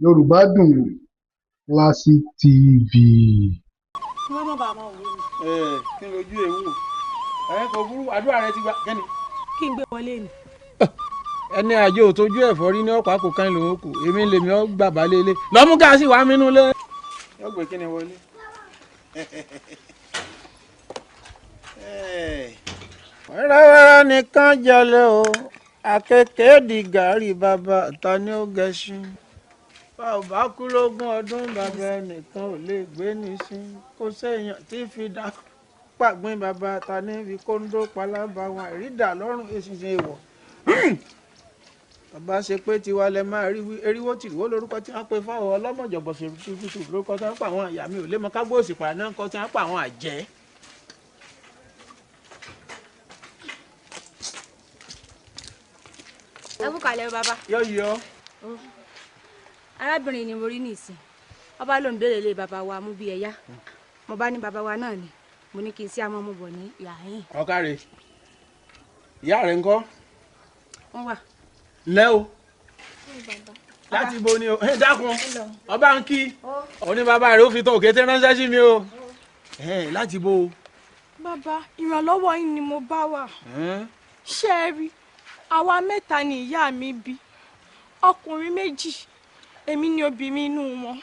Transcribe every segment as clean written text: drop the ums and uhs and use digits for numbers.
Yorùbá Dùn Wò Classic TV. Kí wọ́n má bàa máa wò ó. Ẹ kí n lójú ewu ẹ kò burú, àdúrà rẹ ti gbà kẹ́ni. Kí n gbé wọlé ni. Ẹni àjò tójú ẹ̀fọ́ rí ní ọ̀pá kò kán lòun kù, èmi lèmi ọ́ gbà bá lélẹ̀ lọ́mú gáàsì wàá mínú lé. Yóò gbé kíni wọlé. Wẹ́rẹ́wẹ́rẹ́ nìkan jalè o, àkekèé di gàárì, bàbá ta ni ó gẹṣin. Bá ò bá kú lógún ọdún, bàbá ẹnìkan ò lè gbé nísìn, kó séèyàn tí fi dá pàgbín, bàbá ta ní fi kóńdó palábà wọn àìrídà lọ́rùn eṣinṣin èèwọ̀. Bàbá ṣe pé tiwa lẹ máa rí wí, eriwo tìrìwó lórúkọ tí wọ́n pe fáwọn ọlọ́mọjọ̀bọ̀ ṣèrúṣù lórúkọ tí wọ́n pa àwọn àyà mi ò lè mọ kágbóòsì pàrọ̀ náà kọ́ tí wọ́n pa àwọn àjẹ́. Ẹ kú kalẹ̀ o bàbá. Yọ yọ. Arábìnrin ni mo rí nísìn, ọba ló ń béèrè lé bàbá wa mú bí ẹyá, mo bá ní bàbá wa náà ni, mo ní kí n sí àmọ́ mo bọ̀ ní ìyá yín. Ọ̀kàrẹ̀, ìyá rẹ̀ ńkọ́? Wọ́n wà. Ǹlẹ́ o, láti bo ni o? Dákun, ọba ń kí òní bàbá rẹ̀ ó fi tán òkété ránṣẹ́ sí mi o, láti bo o. Bàbá, ìrànlọ́wọ́ yín ni mo bá wà. Ṣé ẹ rí, àwa mẹ́ta ni ìyá mi bí, ọkùnrin méjì, èmi ni obìnrin inú wọn.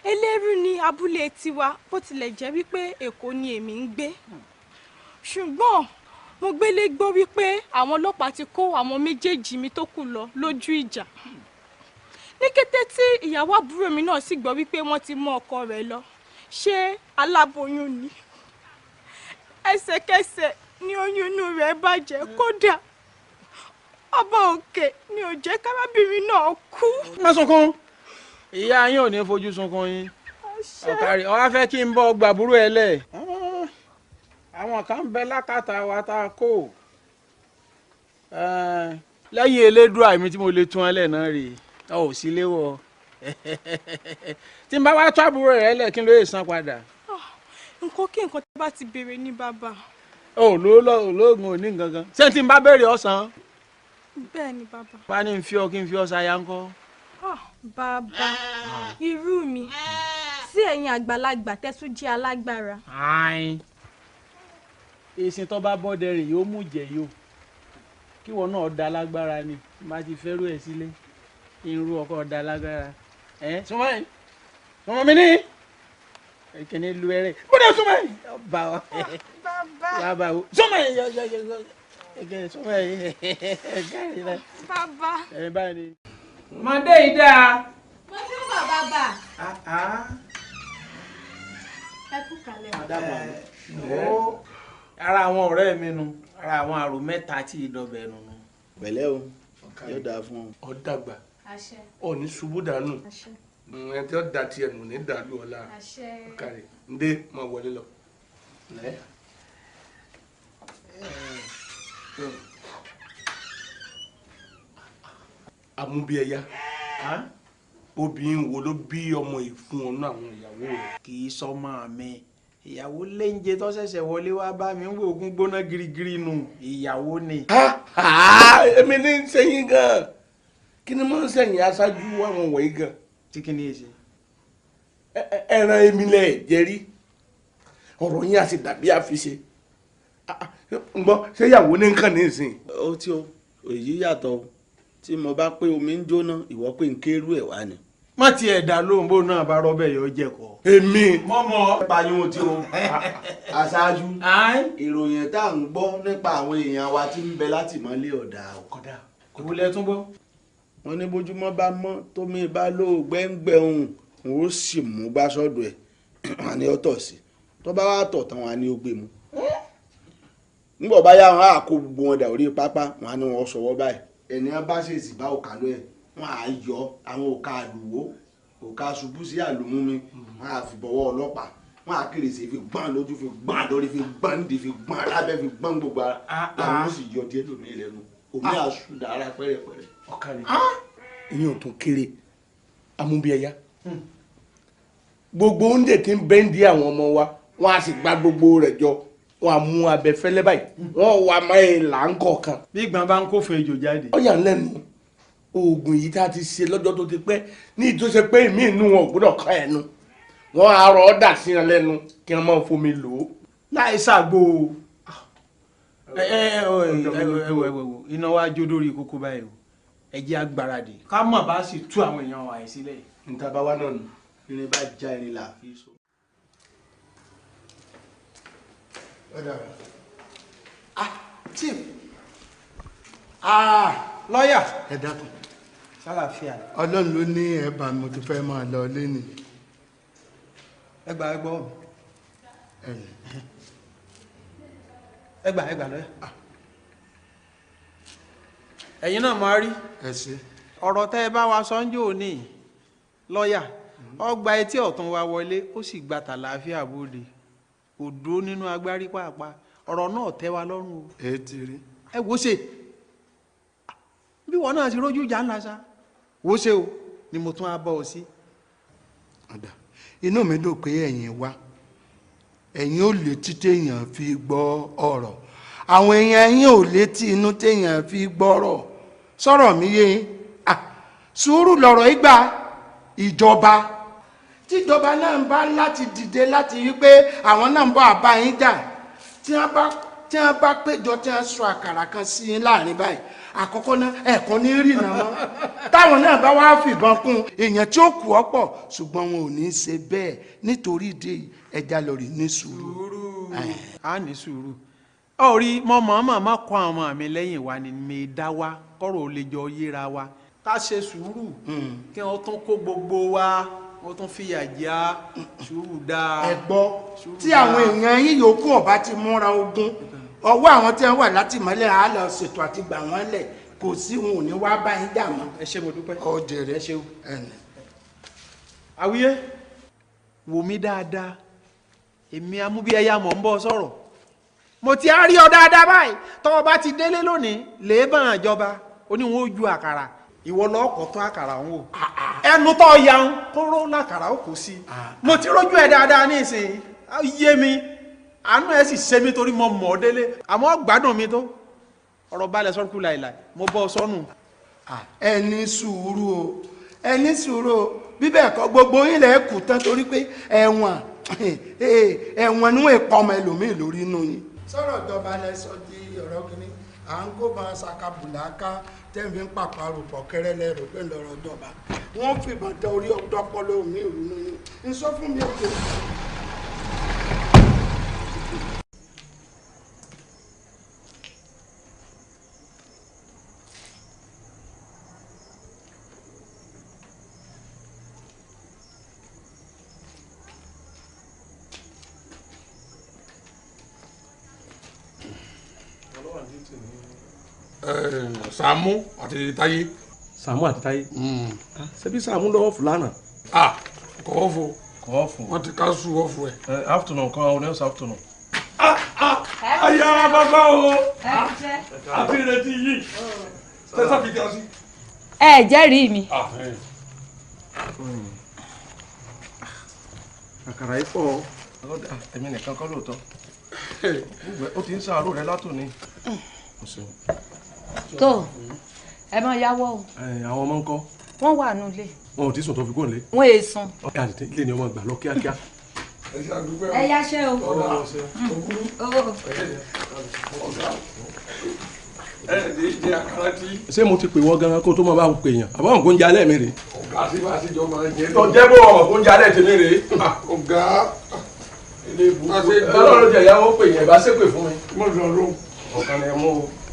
Eléérú ni abúlé tiwa, bó tilẹ̀ jẹ́ wípé Èkó ni èmi ń gbé, ṣùgbọ́n mo gbélé gbọ́ wípé àwọn ọlọ́pàá ti kó àwọn méjèèjì mi tó kù lọ lójú ìjà. Ní kété tí ìyàwó àbúrò mi náà sì gbọ́ wípé wọ́n ti mú ọkọ rẹ̀ lọ, ṣé aláboyún ni, ẹsẹ̀kẹsẹ̀ ni oyún inú rẹ̀ bàjẹ́. Kódà ọba òkè ni ò jẹ́ kárábìnrin náà kú. Má sunkún, ìyá yín ò ní fojú sunkún yín. Ọ̀kàrí, ó wá fẹ́ kí n bọ́ gbàbúrò ẹ lẹ̀. Àwọn kan ń bẹ lákàtà wa tá a kó lẹ́yìn elédùà mi tí mo lè tún ẹ lẹ̀ náà rèé, ọ ò sí léwọ́. Tí n bá wá tó àbúrò rẹ lẹ̀, kí n ló lè san padà? Nǹkan kí nǹkan tí bá ti béèrè ní bàbá. Ò lóògùn ò ní nǹkan kan, ṣé tí n bá béèrè ọ̀sán? Bẹ́ẹ̀ ni bàbá. Bá ní n fi ọ kí n fi ọ ṣaya ńkọ́? Bàbá, irú mi sí ẹ̀yin àgbàlagbà tẹ́tún jẹ́ alágbára. Èsìn tó bá bọ́dẹ rìn yóò mú jẹ yóò, kí wọn náà da lágbára ni, bá ti fẹ́rù ẹ̀ sílé irú ọkọ da lágbára. Ẹ súnmọ́ ẹ, súnmọ́ mi ní ìkíní lu ẹrẹ bọ́dẹ, súnmọ́ ẹ ọba wa bàbá o, súnmọ́ ẹ yọ yọ yọ ẹgẹ, súnmọ́ ẹ kárí rẹ. Bàbá. Ẹ báyìí ni. Mọ̀dé yìí dáa. Mo ti ń bọ̀ bàbá. Ẹ kú kalẹ̀. Ara àwọn ọ̀rẹ́ mi nu, ara àwọn àrò mẹ́ta tí ìdọ̀bẹ̀ nù. Pẹ̀lẹ́ o, yóò dáa fún ọ. Ọ dàgbà, ọ ní ṣubú dànù, ẹ tí ó da tiẹ̀ nù ní dàlú ọ̀la. Ọ̀kàrẹ̀, ǹdẹ́ máa wọlé lọ. Amúbíẹyá, obìnrin wo ló bí ọmọ yìí fún ọ náà, àwọn ìyàwó rẹ? Kì í sọmọ mi, ìyàwó léńjẹ tó ṣẹ̀ṣẹ̀ wọlé wá bá mi ń wo ogun gbóná girigiri nù, ìyàwó ni. Èmi ní ń sẹ́yìn gan-an, kí ni mo ń sẹ́yìn aṣáájú àwọn wọ̀nyí gan. Tí kí ni èsì? Ẹran èmi lẹ̀ jẹ́rí, ọ̀rọ̀ yín àti dàbí àfiṣe. Ń gbọ́, ṣé ìyàwó ní nǹkan ní ìsìn? Ó tí o, èyí yàtọ̀ o, tí mo bá pé omi ń jóná, ìwọ pé ń kérú ẹ̀ wá ni. Má tiẹ̀ dá lóhùn, bó náà bá rọ́bẹ̀ yóò jẹ̀kọ́. Èmi. Mọ́mọ́. Pààyàn tí o aṣáájú, ìròyìn tá à ń gbọ́ nípa àwọn èèyàn wa tí ń bẹ látìmọ́lé ọ̀dà o. Kódà ìwúlẹ̀ tún gbọ́. Wọ́n ní bójúmọ́ bá mọ́ tómi bá lóògbẹ́ngbẹ́ òun, òun ó sì mú gbá sọ́dọ̀ ẹ̀, wọn á ní ó tọ̀ sí, tó bá wá tọ̀ tán, wọn á ní ó gbé mu. Nígbà bá yá, wọn á kó gbogbo wọn dà orí pápá, wọn á ní wọn sọwọ́ báyìí, ẹni wọn bá ṣèṣì bá òkà lọ ẹ, wọn á yọ àwọn òkà àlùwò, òkà ṣubú sí àlùmúmi, wọn á fi bọ̀wọ́ ọlọ́pàá, wọn á kéré sí fi gbọ́n lójú, fi gbọ́n lórí, fi gbọ́n nídìí, fi gbọ́n lábẹ́, fi gbọ́n gbogbo ara, làwọn ó sì yọ díẹ̀ lómi lẹ́nu, omi àsùn dára pẹ́rẹpẹ́rẹ. Ọ̀kàrẹ̀, ìyẹn ò tún kéré. Amúbíẹyá, gbogbo oúnjẹ tí ń bẹ́ńdì àwọn ọmọ wa, wọn á sì gba gbogbo rẹ̀ jọ, wọn á mú abẹfẹ́lẹ́ báyìí, wọn wà máa ń là ń kọ̀ọ̀kan. Bí ìgbọ̀n bá ń kó fún ejò jáde. Ó yà ń lẹ́nu. Oògùn yìí tá a ti ṣe lọ́jọ́ tó ti pẹ́ ní ìtòsí pé èmi inú wọn ò gbọ́dọ̀ kọ́ ẹnu. Wọ́n á rọ ọ́dà sí wọn lẹ́nu kí wọ́n máa fomi lò ó. Láì ṣàgbo ẹ ẹ ẹ ẹ wò iná wa jó lórí kókó báyìí o. Ẹ jẹ́ agbáradì ká mọ̀ bá sì tú àwọn èèyàn wa yìí sílẹ̀. Níta bá wá náà nù. Irin bá já irin là fi so. Ah, chief. Ah, lọ́yà. Ẹ dákun. Sálàáfíà. Ọlọ́run ló ní ẹ̀bà mo ti fẹ́ máa lọ lé ni. Ẹ gbà ẹ gbọ́ mi. Ẹ gbà ẹ gbà lọ́yà. Ẹ̀yin náà máa rí. Ẹ ṣé. Ọ̀rọ̀ tẹ́ ẹ bá wa sọ ń jò ní lọ́yà. Ó gba etí ọ̀tún wa wọlé, ó sì gba tàlàáfíà bóde. Kò dúró nínú agbárí pàápàá. Ọ̀rọ̀ náà tẹ́ wa lọ́rùn o. Ẹ ti rí. Ẹ wò ṣe. Bí wọn náà ti rójú ìjà ńlá sa. Wò ṣe o, ni mo tún á bọ́ ọ sí. Ọ̀dà, inú mi dùn pé ẹ̀yin wá. Ẹ̀yin ò létí téèyàn fi gbọ́ ọ̀rọ̀. Àwọn èèyàn ẹ̀yin ò létí inú téèyàn fi gbọ́rọ̀. Sọ̀rọ̀ mi yé yín. Sùúrù lọ̀rọ̀ ìgbà ìjọba. Tíjọba náà ń bá láti dìde láti rí pé àwọn náà ń bọ̀ àbá yín jà. Tí wọ́n bá péjọ tí wọ́n sọ àkàrà kan sí yín láàrin báyìí. Àkọ́kọ́ náà ẹ̀kọ́ ní rìnnà mọ́. Táwọn náà bá wá fìbọn kún èèyàn tí ó kù ọ́ pọ̀ ṣùgbọ́n wọn ò ní í ṣe bẹ́ẹ̀ nítorí ìdí ẹja lórí ní sùúrù. A ní sùúrù. Ó rí mọ màmá má kọ́ àwọn ọmọ mi lẹ́yìn wa ni mi dá wa kọ́rọ̀ ò lè jọ yéra wa. Ká ṣe sùúrù kí wọ́n tún kó gbogbo wa wọ́n tún fìyà jẹ á sùúrù dáa. Ẹ gbọ́ tí àwọn èèyàn yín yòókù ọba ti múra ogun ọwọ́ àwọn tí wọ́n wà látìmọ́lẹ̀ á lọ ṣètò àti gbà wọ́n lẹ̀ kò sí wọn ò ní wá bá yín dà mọ́. Ẹ ṣé mo dúpẹ́. Ọ jèrè. Ẹ ṣeun. Àwíyé wò mí dáadáa èmi amúbíẹyà mọ̀ ń bọ́ sọ̀rọ̀ mo ti á rí ọ dáadáa báyìí tọ́wọ́ bá ti délé lónìí lèébàn àjọba oníwọ̀n ó ju àkàrà ìwọ lọ́ọ̀kọ̀ tó àkàrà ń wò ẹnu tó yaun kóró làkàrà ó kò sí mo ti rójú ẹ dáadáa nísìnyí yé mi àánú ẹ sì ṣe mí torí mo mọ̀ ọ́ délé àmọ́ gbádùn mi tó ọ̀rọ̀ balẹ̀ sọ́kù láìláì mo bọ́ ọ sọ́nù. Ẹ ní sùúrù o, ẹ ní sùúrù o, bí bẹ́ẹ̀ kọ́ gbogbo yín lẹ̀ kù tán torí pé ẹ̀wọ̀n ẹ̀wọ̀n ni wọ́n pa ọmọ ẹlòmíì lórí inú yín. Sọ̀rọ̀ ìjọba lẹ sọ di ọ̀rọ̀ kínní à ń kó máa ṣàkàbùlà ká tẹ́ǹfì ń pàparò pọ̀ kẹ́rẹ́ lẹ́rù pé lọ́rọ̀ ìjọba wọ́n fìbọn tẹ orí ọ̀dọ́pọ̀lọ́ mi ìrùnú yín ń sọ fún mi òkè. Sàámú àti Táyé. Sàámú àti Táyé. Ṣebí Sàámú lọ́wọ́ fúlànà. Kọ́ fún. Kọ́ fún. Wọ́n ti ká sùn wọ́n fún ẹ. Afternoon kan ọ̀nà ọ̀sán afternoon. Ayé ara bàbá o. Àti ìrètí yìí. Tẹ́sán fi jọ sí. Ẹ jẹ́rìí mi. Àkàrà yìí pọ̀. Èmi nìkan kọ́ lóòótọ́. Ó ti ń sàárò rẹ látòní. Tó ẹ máa yáwọ́ o. Àwọn ọmọ ń kọ́. Wọ́n wà nílé. Wọn ò tí sùn tó fi kó nílé. Wọ́n èé sùn. Ọ̀gá àti ilé ni ọmọ gbà lọ kíákíá. Ẹ yáṣẹ́ o. Ṣé mo ti pè wọ́n gan-an kó tó máa bá pè yàn? Àbá òǹkó ń jalè mi rè. Ọ̀gá sí bá a ṣe jọ máa ń jẹ. Tọ́jẹ́ bó ọmọ kó ń jalè tèmi rè. Ọ̀gá ilé ibùdó. Ọlọ́run jẹ̀ ìyàwó pè yàn ìbá ṣépè fún mi. Mo lọ lóhùn. Ọ̀kan ni ẹ mú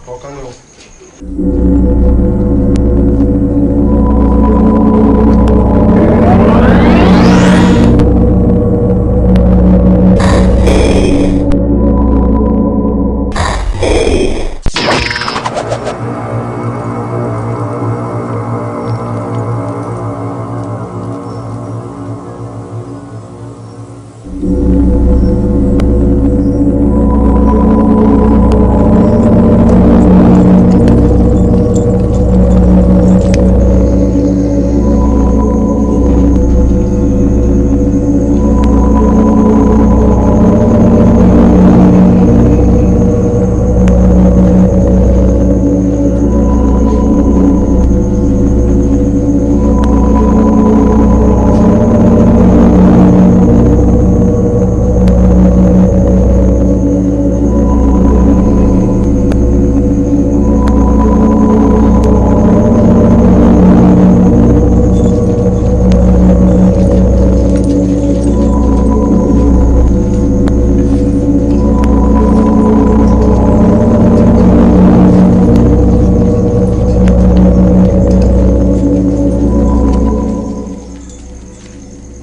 o, ọ̀kan ni o.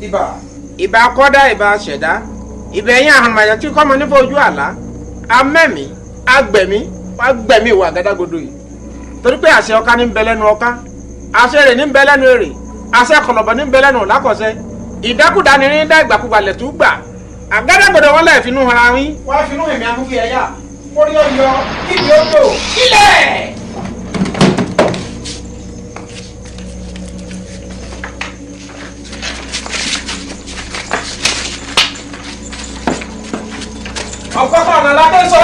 Ìbà. Ìbà kọ́dá ìbà ṣẹ̀dá. Ìbà ẹ̀yìn àhàmàyà tí kọ́mọ nífọ̀ ojú àlá. Amẹ́mí agbẹ̀mí wá gbẹ̀mí ìwà àgádágodo yìí. Torí pé àṣẹ ọká ní ń bẹ lẹ́nu ọká. Àṣẹ èrè ní ń bẹ lẹ́nu èrè. Àṣẹ kọ̀lọ̀bọ̀ ní ń bẹ lẹ́nu làkọ̀ṣẹ. Ìdákùdá ni rí ń dá ìgbàkúgbà lẹ̀ tú gbà. Àgádágodo wọn láì finú ara wín. Wá finú èmi amúfi ẹ̀yà. Kórí ó yọ, kíbi ó tò, kílẹ̀! Ọ̀kọ́kọ́ ọ̀nà lákẹ́ sọ.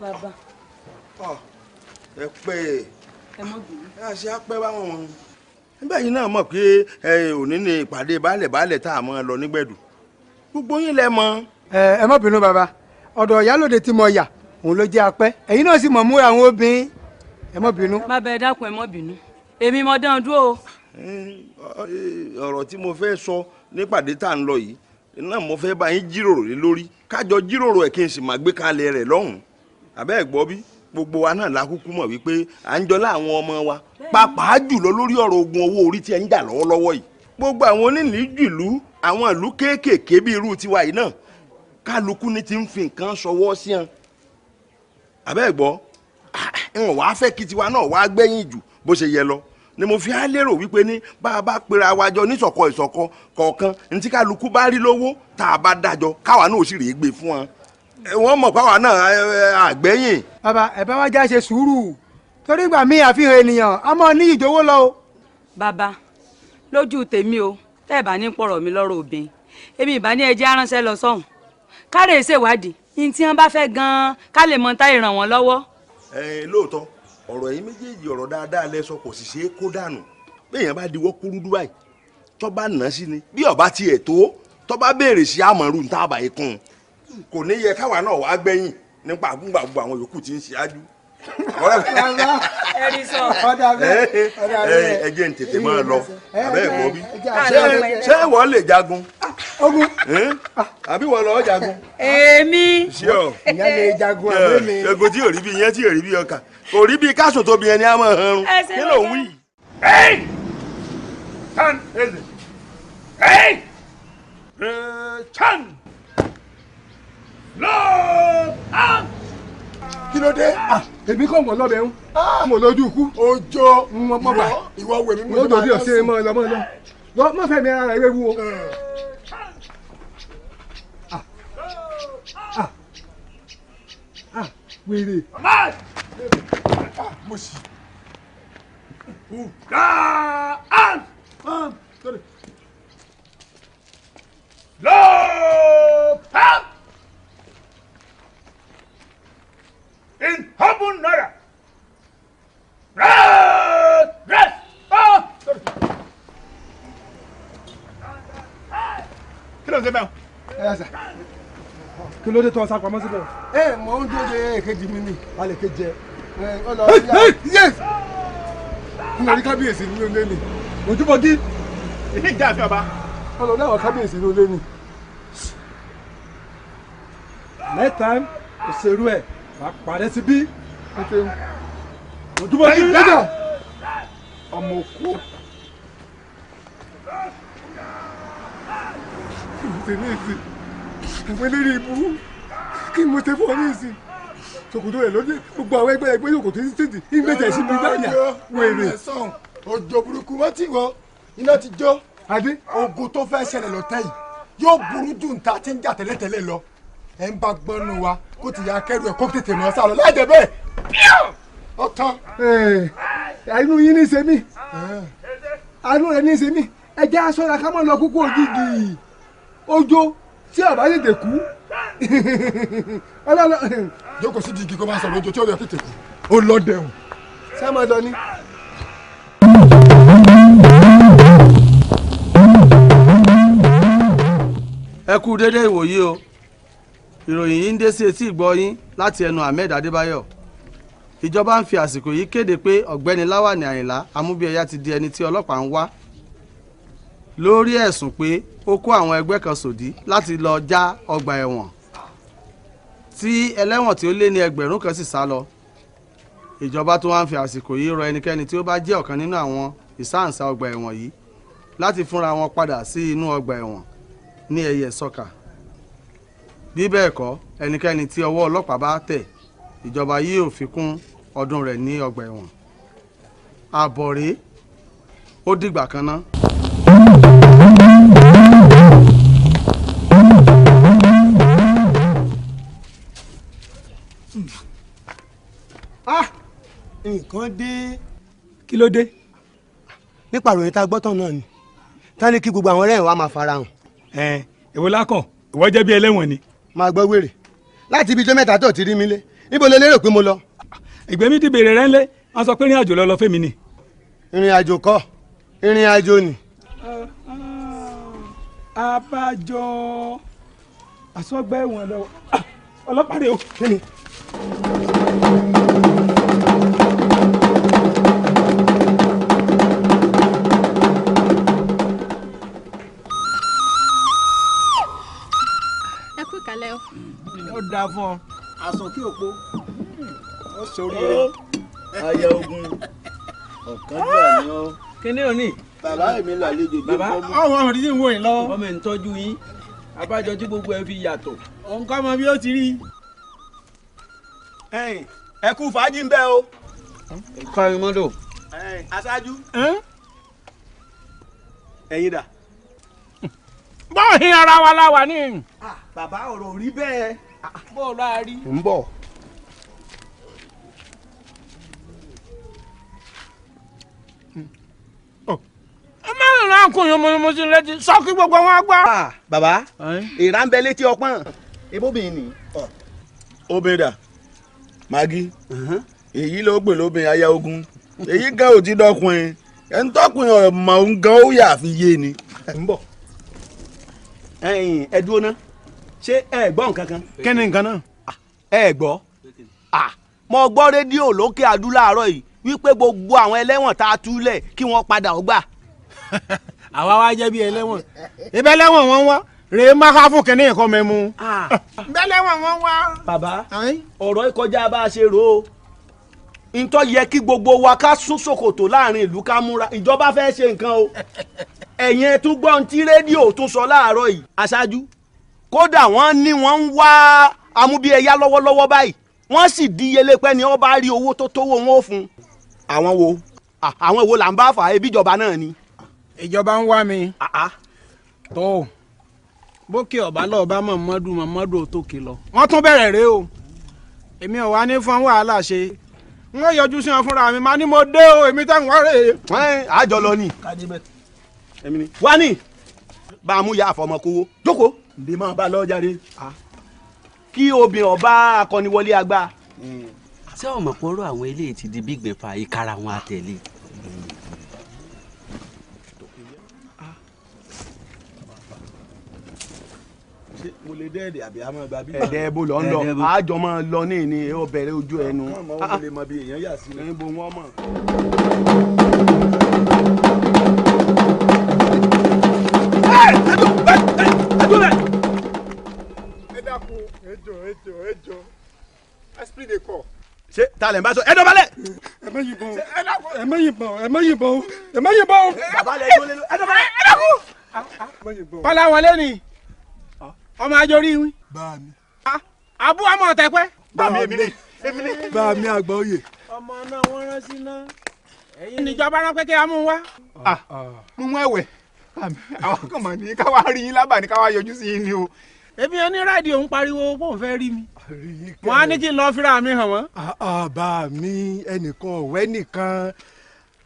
Bàbá. Ẹ pẹ́ Ẹ mọ́ bínú. Ẹ ṣe á pẹ́ báwọn wọn. Nígbà yìí náà mọ̀ pé òní ni ìpàdé baálẹ̀ baálẹ̀ tá a mọ̀ lọ nígbẹ̀dù. Gbogbo yín lẹ mọ̀. Ẹ má bínú bàbá, ọ̀dọ̀ ìyálòde tí mo yà òun ló jẹ́ apẹ́. Ẹ̀yin náà sì mọ̀ múra àwọn obìnrin. Ẹ má bínú. Bàbá ẹ dákun ẹ má bínú. Èmi mo dán dúró o. Ọ̀rọ̀ tí mo fẹ́ sọ nípàdé tá à ń lọ yìí náà mo fẹ́ bá yín jíròrò lé lórí. Kájọ jíròrò ẹ̀ kí n sì máa gbé kalẹ̀ rẹ̀ lọ́hùn-ún. Àbẹ́ ẹ̀ gbọ́ bí gbogbo wa náà la kúkú mọ̀ wípé à ń jọlá àwọn ọmọ wa pàápàá jùlọ lórí ọ̀rọ̀ ogun owó orí tí ẹ ń jà lọ́wọ́lọ́wọ́ yìí. Gbogbo àwọn onílìíjìlú àwọn ìlú kéékèèké bí irú tiwa yìí náà kálukú ní ti ń fi nǹkan ṣọwọ́ sí wọn. Àbẹ́ ẹ̀ gbọ́ ìwọ̀n wàá fẹ́ kí tiwa náà wàá gbẹ̀yìn jù bó ṣe yẹ lọ ni mo fi á lérò wípé ní bá a bá pera wa jọ níṣọ̀kọ ìṣọ̀kọ kọ̀ọ̀kan ní tí kálukú bá rí lówó tá a bá dájọ káwa náà ò sì rèé gbé fún wọn. Wọ́n mọ̀ páwa náà àgbẹ̀yìn. Bàbá ẹ bá wa já ṣe sùúrù torí ìgbà míì àfihàn ènìyàn a máa ní ìjòwó lọ o. Bàbá lójú tèmi o tẹ́ ẹ bá ní pọ̀rọ̀ mi lọ́rọ̀ obìnrin èmi ìbá ní ẹjẹ́ aránṣẹ́ lọ sọ́hùn kárẹ̀ ṣèwádìí ní tí wọ́n bá fẹ́ gan-an ká lè mọ táyì ràn wọ́n lọ́wọ́. Ẹ lóòótọ́ ọ̀rọ̀ ẹ̀yin méjèèjì ọ̀rọ̀ dáadáa lẹ sọ kò sì ṣeé kó dànù béèyàn bá diwọ́ kúrúdú báyìí tó bá nà sí ni bí ọba tiẹ̀ tó bá béèrè sí àmọ̀rù ní tábà ikùn kò ní yẹ káwa náà wàá gbẹ̀yìn nípa àgúngbàgbọ́ àwọn yòókù tí ń ṣáájú. Ẹ jẹ́ n tètè máa lọ àbẹ́ ẹ̀gbọ́n bí ṣé wọ́n lè jagun àbí wọ́n lọ́ọ́ jagun. Èmi. Ìyá lè jagun àbẹ́ mi. Ego tí ò rí bí iyẹn tí ò rí bí ọkà kò rí bí káṣù tóbi ẹni á máa hanrun kí ló ń wí. Tan eze. Hey! Chan! Lord! Kí ló dé? Èmi kò mọ̀ lọ́bẹ̀ ń. Mo lójú ikú. Ojo mọ̀ bà. Ìwọ wẹ̀ mí. Mo dòdì ọ̀sẹ̀ mọ̀ lọ mọ̀ lọ. Mọ̀ fẹ́ mi ara rẹ̀ wéwu o. Wèrè. Mo sì. Lord! In heaven naira. Rest, rest. Oh, sorry. Kí ló ń ṣe bẹ́ẹ̀? Ẹ ṣe. Kí ló dé tó ọ̀sán pamọ́ síbẹ̀? Ẹ mọ̀ ń dúró de èkejì mi ni. A lè kejì ẹ. Ẹ lọ Yes! N lọ rí kábíyèsí nínú ilé ni. Ojúbọ̀gí. Èyí ìjà àfihàn ọba. Ọlọ́run náà kábíyèsí nínú ilé ni. Next time, kò ṣerú ẹ̀. Wàá parẹ́ sí bí. Ojúbọ̀gí. Lẹ́jọ̀. Ọmọ òkú. Mo ní ìsìn. Àwọn eléré ibú. Kí mo ṣe fún ọ ní ìsìn? Ṣòkòtò rẹ̀ lóde gbogbo àwọn ẹgbẹ́ ẹgbẹ́ yòókù tó ń tètè ìgbésẹ̀ sí mi báyà wèrè. Òjò burúkú wọ́n ti wọ. Iná ti jó. Adé. Ogun tó fẹ́ ṣẹlẹ̀ lọ́tẹ̀ yìí yóò burú jù níta tí ń jà tẹ́lẹ̀tẹ́lẹ̀ lọ. Ẹ ń bá gbọ́nú wa kó ti ya akẹ́rù ẹ̀ kó tètè mọ́ sá lọ láìjẹ́ bẹ́ẹ̀. Ọ̀tán. Àánú yín ní í ṣe mí. Àánú rẹ̀ ní í ṣe mí. Ẹ jẹ́ aṣọ́ra ká má lọ kúkú òjijì. Ojo tí ọba tètè kú. Ọlọ́lọ́. Jókòó sí di igi kó máa sọ̀rọ̀ ojo tí ó lọ tètè kú. Ó lọ dẹ̀hùn. Ṣé máa lọ ni? Ẹ kú déédéé ìwòyí o. Ìròyìn yìí ń dé sí etí ìgbọ́ yín láti ẹnu Ahmed Adébáyọ̀. Ìjọba ń fi àsìkò yìí kéde pé ọ̀gbẹ́ni Láwàní Àyìnlá Amúbíẹ̀yà ti di ẹni tí ọlọ́pàá ń wá lórí ẹ̀sùn pé ó kó àwọn ẹgbẹ́ kan sòdí láti lọ já ọgbà ẹ̀wọ̀n tí ẹlẹ́wọ̀n tí ó lé ní 1,000 kan sì sá lọ. Ìjọba tó wá ń fi àsìkò yìí rọ ẹnikẹ́ni tí ó bá jẹ́ ọ̀kan nínú àwọn ìsáǹsá ọgbà ẹ̀wọ̀n yìí láti fúnra wọn padà sí inú ọgbà ẹ̀wọ̀n ní ẹyẹ sọ́kà. Bí bẹ́ẹ̀ kọ́, ẹnikẹ́ni tí ọwọ́ ọlọ́pàá bá tẹ̀, ìjọba yóò fi kún ọdún rẹ̀ ní ọgbà ẹ̀wọ̀n. Àbọ̀ rèé, ó dìgbà kan ná. Ah! Nǹkan dé. Kí ló dé? Nípa ìròyìn tá a gbọ́ tán náà ni. Tá ní kí gbogbo àwọn ẹlẹ́wọ̀n wa máa farahàn. Ẹ èwo lákàn, ìwọ jẹ́ bí ẹlẹ́wọ̀n ni. Máa gbọ́ wèrè. Láti ibi ijó mẹ́ta tó ti rí mi lé. Níbo lo lérò pé mo lọ? Ìgbẹ́ mi ti béèrè rẹ ńlẹ̀, wọ́n sọ pé ìrìn àjò lọ lọ fẹ́mi ni. Ìrìn àjò kọ́, ìrìn àjò ni. Abájọ àsọgbà ẹ̀wọ̀n lọ ọlọ́pàá rè o. Kí ni? Ẹ kú ìkàlẹ̀ o. Ó dáa fún ọ. Àsàn kí òpó. Ó ṣoríire. Aya ogun. Ọ̀kánjúwà ni ọ́. Kíní òní. Bàbá mi làlejò dé Bàbá fọ́mú. ọ̀hún ọ̀hún tí ń wò yín lọ́wọ́. Ọmọ ẹ̀ ń tọ́jú yín. Abájọ tí gbogbo ẹ fi yàtọ̀. Òun kọ́ mọ bí ó ti rí. Ẹ kú fàájì ń bẹ o. Kọrin mọ́tò. Aṣáájú. Ẹ̀yin dà. Bọ́ọ̀ hin ara wa la wà ní. Bàbá ọ̀rọ̀ ò rí bẹ́ẹ̀. Bó o lọ́ọ́ rí. Ń bọ̀. Ẹ má rìn náà kùn yín mo ti létí sọ kí gbogbo wọn gbọ́. Bàbá ìrà ń bẹ létí ọpọ́n. Ebóbìnrin ni. Obìnrin dà. Magi. Èyí ló gbè lóbìnrin aya ogun. Èyí gan ò ti dọkùnrin. Ẹ̀ ń tọkùnrin ọ̀mọ̀ òun gan ó yà fi yé ni. Ń bọ̀. Ẹ̀yin ẹ dúró ná. Ṣé ẹ gbọ́ nǹkan kan? Kí ni nǹkan náà? Ẹ gbọ́. Mo gbọ́ rédíò lókè Adú láàárọ̀ yìí wípé gbogbo àwọn ẹlẹ́wọ̀n tá a túlẹ̀ kí wọ́n padà ó gbà. Àwa wá jẹ́ bí ẹlẹ́wọ̀n. Ibẹ̀ lẹ́wọ̀n wọn wá. Rèé má ká fún kínní nǹkan mẹ́mu. Ibẹ̀ lẹ́wọ̀n wọn wá. Bàbá ọ̀rọ̀ ìkọjá bá a ṣe rò ó. Ntọ́ yẹ kí gbogbo wa ká sún ṣòkòtò láàrin ìlú ká múra. Ìjọba fẹ́ ṣe nǹkan o. Ẹ̀yin ẹ tún gbọ́ ohun tí rédíò tún sọ láàárọ̀ yìí. Aṣáájú kódà wọ́n ní wọ́n ń wá Amúbíẹ̀yà lọ́wọ́lọ́wọ́ báyìí. Wọ́n sì díyelé pé ni wọ́n bá rí owó tó tówó wọn ó fún. Àwọn wo? Àwọn wo là ń bá fà á? Ebi ìjọba náà ni. Ìjọba ń wá mi. Tó bókè ọ̀bá lọ́ọ́ bá Mọ̀mọ́dù Mọ̀mọ́dù ò tókè lọ. Wọ́n tún bẹ̀rẹ̀ rèé o. Èmi ò wá ní fún wàhálà ṣe. N ó yọjú sí wọn fúnra mi, máa ní mo dé o, èmi táwọn wá rèé. Àjọ lọ ni. Wá ní bá a mú ya àfọmọkówó. Jókòó. Ǹdí máa bá lọ jáde. Kí obìnrin ọba akọniwọlé àgbà. Ṣé o mọ̀ pé ọ̀rọ̀ àwọn eléyìí ti di bí gbẹ̀fà ìkara wọn àtẹ̀lé? Ṣé mo lè dẹ́ẹ̀dẹ̀ àbí a máa gba bí? Ẹ̀dẹ̀ bó lọ ń lọ, àjọ máa lọ ní ìní ó bẹ̀rẹ̀ ojú ẹnu. Ọmọ wọn lè mọ bí èèyàn yà sí. Níbo wọn mọ̀. Ẹ dákun, ẹ jọ̀ọ́, ẹ jọ̀ọ́, ẹ jọ̀ọ́. Esprit de corps. Ṣé ta lẹ̀ ń bá sọ? Ẹ dọ̀bálẹ̀. Ẹ má yìnbọn o. Ẹ má yìnbọn, ẹ má yìnbọn o. Ẹ má yìnbọn o. Bàbá lẹ jó lé lọ. Ẹ dọ̀bálẹ̀. Ẹ dákun. Ẹ má yìnbọn o. Kọ́lá wọlé ni. Ọmọ ajórí wí. Bá mi. Àbú ọmọ ọ̀tẹ̀pẹ́. Bá mi èmi ni. Èmi ni. Bá mi àgbà oyè. Ọmọ náà wọ́n rán sí náà. Ẹ̀yin níjọba rán pé kí a mú wá. Mú mú ẹ̀wẹ̀ àwọn kan mọ̀ ní káwá rí yín lábàá ní káwá yọjú sí yín ni o. Èmi ẹni rédíò ń pariwo pé òun fẹ́ rí mi. Wọ́n á ní kí n lọ fíra mi hàn wọ́n. Bá mi ẹnìkan ọ̀wẹ́ nìkan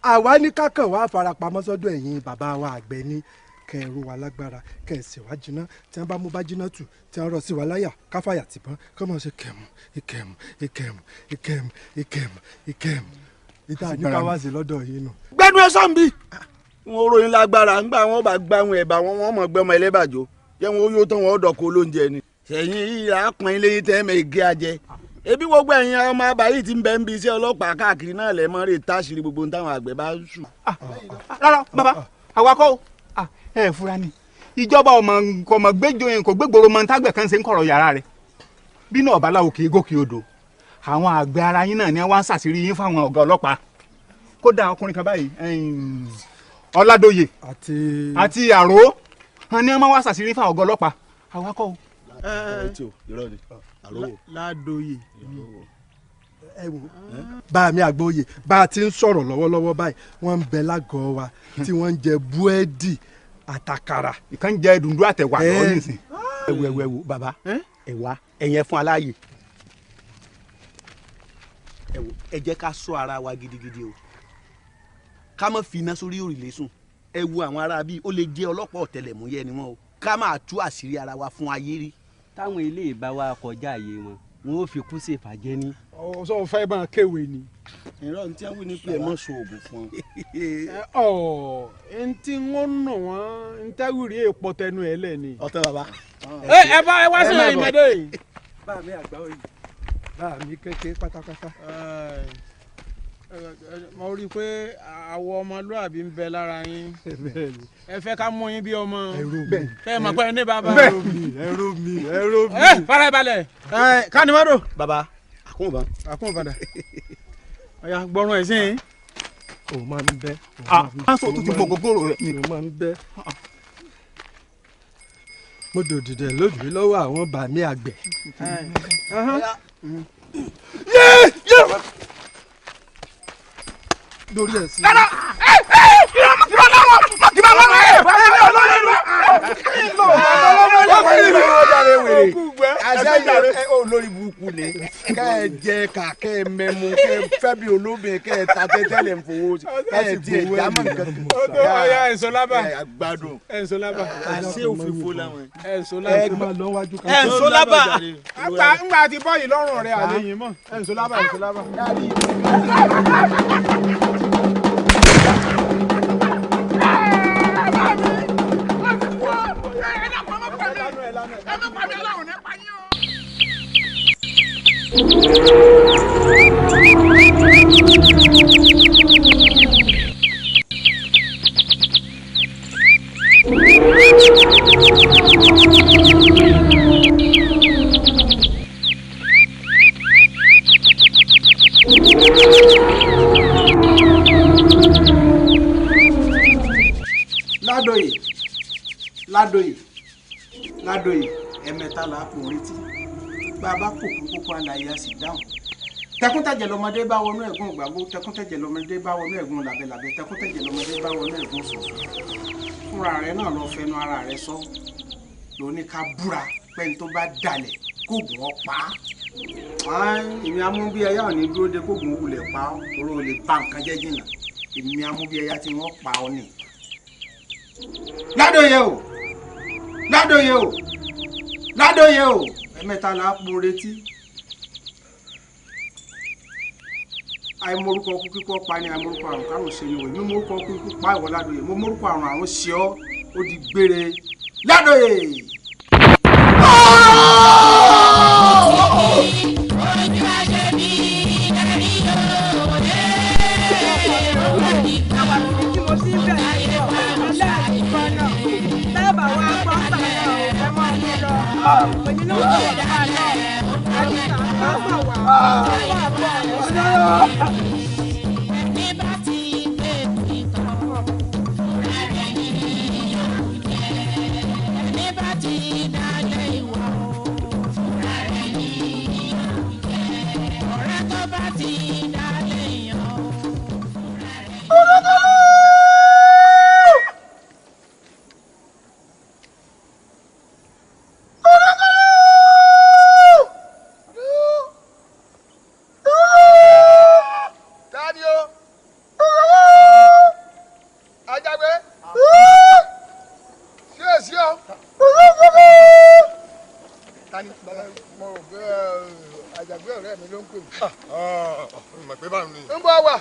àwa ní kákan wá farapamọ́ sọ́dọ̀ ẹ̀yin bàbá wa àgbẹ̀ ni kẹrù wa lágbára kẹsì wá jiná tí wọ́n bá mú bá jiná tù tí wọ́n rọ sí wa láyà káfàyà tìbọn kọ́ mọ̀ ṣe kẹ̀mù ìkẹ̀mù ìkẹ̀mù ìkẹ̀mù ìkẹ̀mù ìkẹ̀mù ìta ní ká wá sí lọ́dọ̀ yìí nù. Gbẹ́nu ẹ sọ́nbi wọn ròyìn lágbára ńgbà wọn bá gbá wọn ẹ̀bà wọn wọn mọ̀ gbẹ́mọ ẹlẹ́bàjọ́ jẹ́ wọn ó yóò tán wọn ó dọ̀kọ olóúnjẹ ni. Sẹ̀yìn yìí là á pọn ilé yìí tẹ́ mẹ́ gé ajẹ́ ebi gbogbo ẹ̀yin ọmọ abayí ti ń bẹ ń bi iṣẹ́ ọlọ́pàá káàkiri náà lẹ́ mọ́ rè táṣìírí gbogbo táwọn àgbẹ̀ bá sùn. Rárá bàbá àwa kọ́ o ẹ fura ni ìjọba ọmọ ọmọ gbẹjọ yẹn kò gbégboro mọ tágbẹ̀ kan ṣe ń kọ̀rọ̀ yàrá rẹ̀ bí náà baláwo kì í gòkè odò àwọn àgbẹ̀ ara yín náà ni wọ́n ń ṣàṣírí yín fáwọn ọ̀gá ọlọ́pàá kódà ọkùnrin kan báyìí Ọládòyè àti Àró ni wọ́n wá ṣàṣírí fáwọn ọ̀gá ọlọ́pàá àwa kọ́ o. Ládòyè. Ẹ wò bá mi àgbóyè bá a ti ń sọ̀rọ̀ lọ́wọ́lọ́wọ́ báyìí wọ́n ń bẹ lágọ̀ọ́ wa tí wọ́n ń jẹ búrẹ́dì àtàkàrà. Ìkan jẹ dùndú àtẹwà lọ́wọ́ nísìn. Ẹwù ẹwù ẹwù bàbá ẹwà ẹ̀yẹn fún aláàyè. Ẹ wò ẹ jẹ́ ká ṣọ́ ara wa gidigidi o ká má fi iná sórí òrùlé sùn. Ẹ wo àwọn ará bíi ó lè jẹ́ ọlọ́pàá ọ̀tẹlẹ̀múyẹ́ ni wọ́n o ká máa tú àṣírí ara wa fún ayé rí. Táwọn ilé ìbá wa kọjá àyè wọn wọn ò fi kú sí ìfàjẹ́ ní. Ọ̀sọ́ fẹ́ bá kéwèé ni. Irọ́ ní tí wọ́n wí ní pé ẹ mọ̀ so oògùn fún ọ. Ọ̀ ntí wọ́n nù wọ́n ntẹ́wìrì èèpọ̀ tẹnu ẹ̀ lẹ̀ ni. Ọ̀tọ̀ bàbá. Ẹ bá ẹ wá sí ìmọ̀dé yìí. Bá mi àgbà òye bá mi kékeré pátápátá. Mo rí i pé àwọ̀ ọmọlúàbí ń bẹ lára yín. Ẹ fẹ́ ká mú yín bí ọmọ. Fẹ́ mọ̀ pé ẹ ní bàbá. Ẹrú mi ẹrú mi. Ẹ fara balẹ̀ kánimọ́dọ̀. Bàbá àkúnbà. Àkúnbà dà. Ọ̀yà gbọ́rùn ẹ̀ sí yín. O máa ń bẹ. Aṣọ tó ti bọ̀ gbogbo rẹ̀. O máa ń bẹ. Mo dòdìdẹ̀ lójú lọ́wọ́ àwọn bàmí àgbẹ̀. Yé yé lórí ẹ̀ sí. Rárá ẹ ẹ kìlọ̀ lọ́wọ́ kìlọ̀ lọ́wọ́ ẹ ẹ lọ́wọ́ ẹ olórí burúkú ni kẹ ẹ jẹ ká kẹ ẹ mẹmu kẹ ẹ fẹ́ bí olóbìn kẹ ẹ ta tẹ́tẹ́ lẹ ń fowó kẹ ẹ tiẹ̀ jámọ́ nǹkan kan. Ọ̀ya ẹ̀sọ́ lábà. Gbádùn. Ẹ̀sọ́ lábà. Àṣé òfìfo làwọn. Ẹ̀sọ́ lábà. Ẹ̀sọ́ lábà. Ńgbà tí bọ́ọ̀yì lọ́rùn rẹ̀ àlẹ́ yìí mọ̀. Ẹ̀sọ́ lábà ẹ̀sọ́ lábà. Ládòyè Ládòyè Ládòyè ẹ̀mẹ́ta là á kò retí bá a bá kò kú kókó àlàyé a sì dáhùn. Tẹkúntẹ̀jẹ̀ lọmọdé bá wọnú ẹ̀gún ìgbàgbó, tẹkúntẹ̀jẹ̀ lọmọdé bá wọnú ẹ̀gún làbẹ́làbẹ́, tẹkúntẹ̀jẹ̀ lọmọdé bá wọnú ẹ̀gún sọ̀sọ̀. Fúnra rẹ̀ náà lọ fẹnu ara rẹ̀ sọ lóní ká búra pẹ́ni tó bá dalẹ̀ kóògùn ọ pa á. Èmi amúbíyẹyà ò ní dúró de kóògùn wulẹ̀ pa ọ́ torí o lè ba nǹkan jẹ́ jìnnà. Èmi amúbíyẹyà tí wọ́n pa ọ́ nì. Ládòye o Ládòye o Ládòye o ẹ̀mẹ́ta là á pò retí. Àìmọ̀rúkọ kú kíkọ́ pa ni àìmọ̀rúkọ àrùn kárùn ṣe ni wò. Èmi mọ̀rúkọ kú kíkú pa ìwọ Ládòye, mo mọ̀rúkọ àrùn àrùn ṣe ọ́, ó di gbére Ládòye. Tani. Mo rò pé àjàgbé ọ̀rẹ́ mi ló ń pè mí. Mọ̀ pé báwo ni. Ń bọ̀ wà.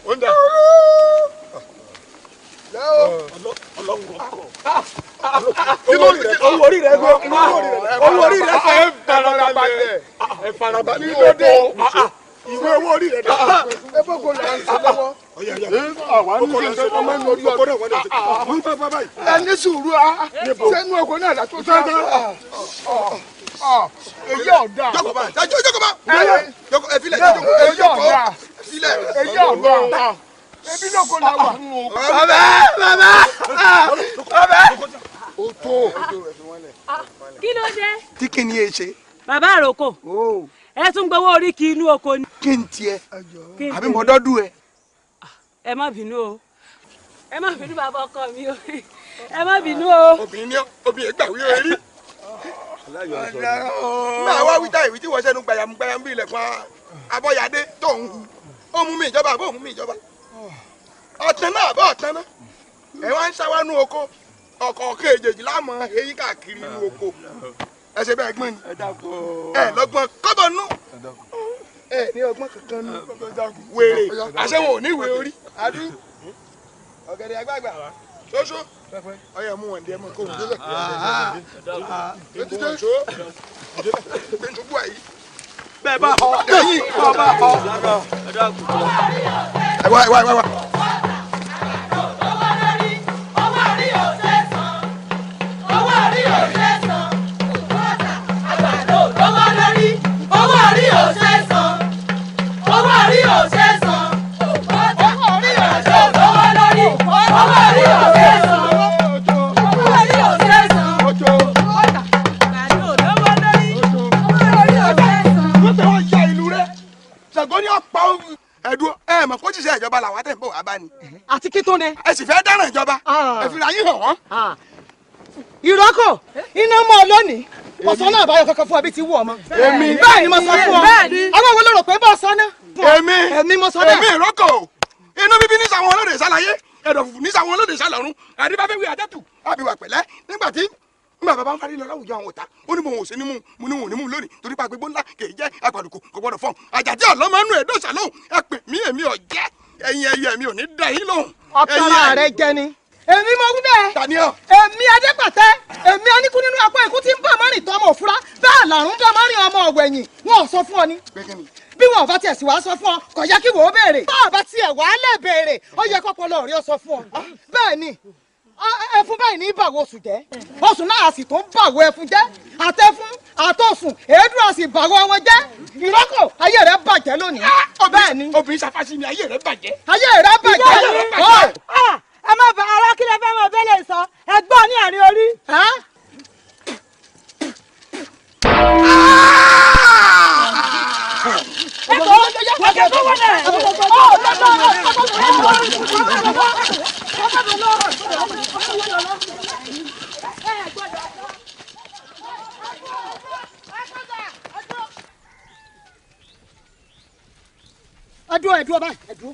Ó ń dà. Owó orí rẹ gbọ́. Owó orí rẹ sọ. Ẹ farabalẹ̀. Ẹ farabalẹ̀. Kí ló dé? Ìwé owó orí rẹ dà. Ẹ bọ́ kò là ń ṣe lọ́wọ́. Àwa ní kí n ṣe ọmọ ní orí ọdún. Ẹ ní sùúrù a. Sẹ́nu ọkọ̀ náà látó sá. Èyí ọ̀dà. Jókòó bá. Jókòó bá. Jókòó ẹ filẹ̀ jókòó. Èyí ọ̀dà. Filẹ̀. Èyí ọ̀dà. Ebi lóko la wà. Bàbá bàbá bàbá. O tó. Kí ló dé? Tí kí ni e ṣe. Bàbá àròkò. Ẹ tún gbowó orí kí inú oko ni. Kí n tiẹ̀ àbí mo dọ́dún ẹ. Ẹ má bínú o. Ẹ má bínú bàbá ọkọ mi o. Ẹ má bínú o. Obìnrin ni obìnrin gbà wí orí. Nígbà wá wíta ìwí tí wọ́n ṣẹ́nu gbàyàmú gbàyàmú bí ilẹ̀kùn Abọ́yadé tó ń hu. Ó mú mi ìjọba àbó mú mi ìjọba. Ọ̀tán náà àbọ̀ ọ̀tán náà. Ẹ wá ń ṣáwánú oko. Ọ̀kọ̀ọ̀kan èjèèjì láàmú eyín káàkiri inú oko. Ẹ ṣe bẹ́ẹ̀ gbọ́n ni. Ẹ lọ́gbọ́n kọ́bọ̀ nú. Ẹ ní ọgbọ́n kankan nú. Wèrè àṣẹwọ̀n ò ní ìwé orí. Adú ọ̀gẹ̀dẹ̀ àgbààgbà ṣoṣo ọyọ mú wọn dé mọ kó délẹ̀. Bẹ́ẹ̀ bá họ ẹ̀yìn bá bá họ. Ẹ wá ẹ wá ẹ wá. Ẹ̀dùn ẹ mọ̀ kó ṣiṣẹ́ ìjọba làwọn tẹ̀ ń bọ̀ wá bá ni. Àti kí tó ni. Ẹ sì fẹ́ dáràn ìjọba. Ẹ fi ra yín hàn wọ́n. Ìrókò iná mọ́ ọ lónìí. Kò sọ náà àbáyọ kankan fún ọ bí ti wú ọmọ. Èmi. Bẹ́ẹ̀ ni mo sọ fún ọ. Àwọn wo ló rò pé bọ́ sọ ná. Èmi. Èmi mo sọ bẹ́ẹ̀. Èmi ìrókò. Inú bíbí ní sàwọn olóde ìsàlàyé. Ẹ̀dọ̀ fùfù ní sàwọn olóde ìsàlọ̀run. Àdìbáfẹ́wé àtẹ̀tù. Àbíwá pẹ̀lẹ́ nígbà tí nígbà bàbá ń farí lọ láwùjọ àwọn ọ̀tá ó ní mo ò sí ní mú mo ní wọn ò ní mú lónìí torí pa gbogbo ńlá kì í jẹ́ àpàlùkò kò gbọdọ̀ fọ́n àjàdí ọ̀lọ́mọ inú ẹ̀dọ́ ṣàlóhùn ẹ pè mí èmi ọ̀jẹ́ ẹ̀yin ẹyẹ mi ò ní dá yín lóhùn. Ọ̀tara rẹ jẹ ni. Èmi mo wí bẹ́ẹ̀. Tani ọ. Èmi Adépàtẹ èmi aníkú nínú apá ikú tí ń bá márìn tọmọ òfúra bẹ́ẹ̀ làrún bá márìn ọmọ ọ̀wẹ̀yìn wọn ò sọ fún ọ ni. Bí wọn ò bá tiẹ̀ sì wá sọ fún ọ kò yẹ kí wò ó béèrè. Bá a bá tiẹ̀ wá lè béèrè ó yẹ kọ́pọlọ rí ọ sọ fún ọ. Bẹ́ẹ̀ ni ẹfun báyìí ní bàwọ̀ oṣù jẹ́ oṣù náà sì tún bàwọ̀ ẹfun jẹ́ àtẹfun àtọ̀sùn èédú àsì bàwọ̀ wọn jẹ́ ìrókò ayé rẹ̀ bàjẹ́ lónìí. Bẹ́ẹ̀ ni obìnrin ṣàfàṣì mi ayé rẹ̀ bàjẹ́. Ayé rẹ̀ bàjẹ́. Ẹ má bá ara kí lẹ fẹ́ mọ bẹ́lẹ̀ sọ ẹ gbọ́ ní àárín orí. Ẹ dúró ẹ dúró báyìí ẹ dúró.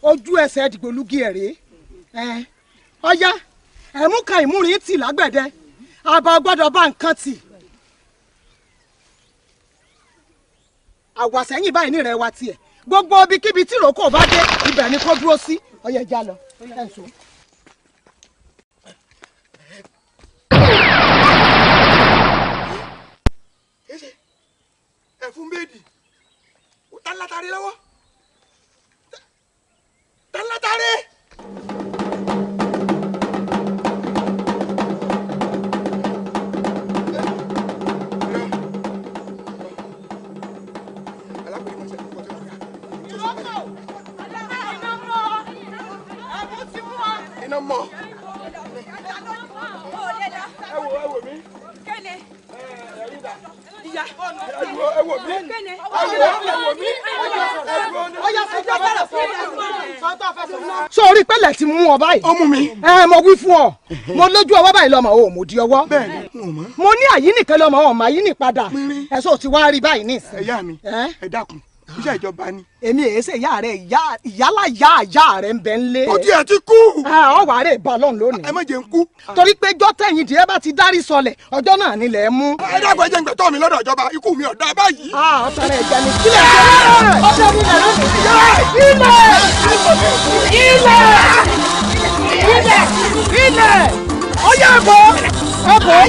Ojú ẹsẹ̀ dìgbòlugi ẹ̀ rèé. Ọ̀yá ẹ̀mú kan ìmúrin tì lágbẹ̀dẹ àbá gbọ́dọ̀ bá nǹkan tì. Àwàsẹ́yìn báyìí ní rẹ̀ wá tiẹ̀ gbogbo ibikíbi tí ìrókò bá dé ibẹ̀ ni kó dúró sí. Ọ̀yá ẹja lọ ẹ̀ ń sọ. Ẹ̀fún méjì tálátàrí lọ́wọ́ tálátàrí. Iná mọ́. Ẹ wo ẹ wò mí. Ìyá. Ẹ wò mí. Ẹ wò mí. Sọ orí pẹ̀lẹ́ ti mú ọ báyìí. Ó mú mi. Ẹ mo wí fún ọ mo lójú ọwọ́ báyìí lọ́mọ o mo di ọwọ́. Mo ní àyínìkan lọ́mọ ọmọ àyínì padà. Ẹ sọ ti wá rí báyìí nísìnyí. Ẹ̀yà mi ẹ dákun Iṣẹ́ ìjọba ni. Èmi èé ṣe ìyá rẹ, ìyálà ìyá ìyá rẹ ń bẹ ń lé. Ó tiẹ̀ ti kú. Ọ wà á rè bá lọ́n lónìí. Ẹ má jẹ́ ń kú. Torí pé jọ́tẹ̀yìn díẹ̀ bá ti dárí sọlẹ̀, ọjọ́ náà nílẹ̀ mú. Ẹ dàgbọ́ jẹ́ ń gbẹ̀tọ́ mi lọ́dọ̀ ìjọba, ikú mi ò dá báyìí. Ọ̀tọ̀ rẹ̀ jẹ́ ni. Kílẹ̀ ọ̀tọ̀ mi lẹ̀ lónìí. Ilẹ̀! Ilẹ̀! Ilẹ̀! Ilẹ̀! Ọyá ẹ̀bọ̀! Ẹ̀bọ̀!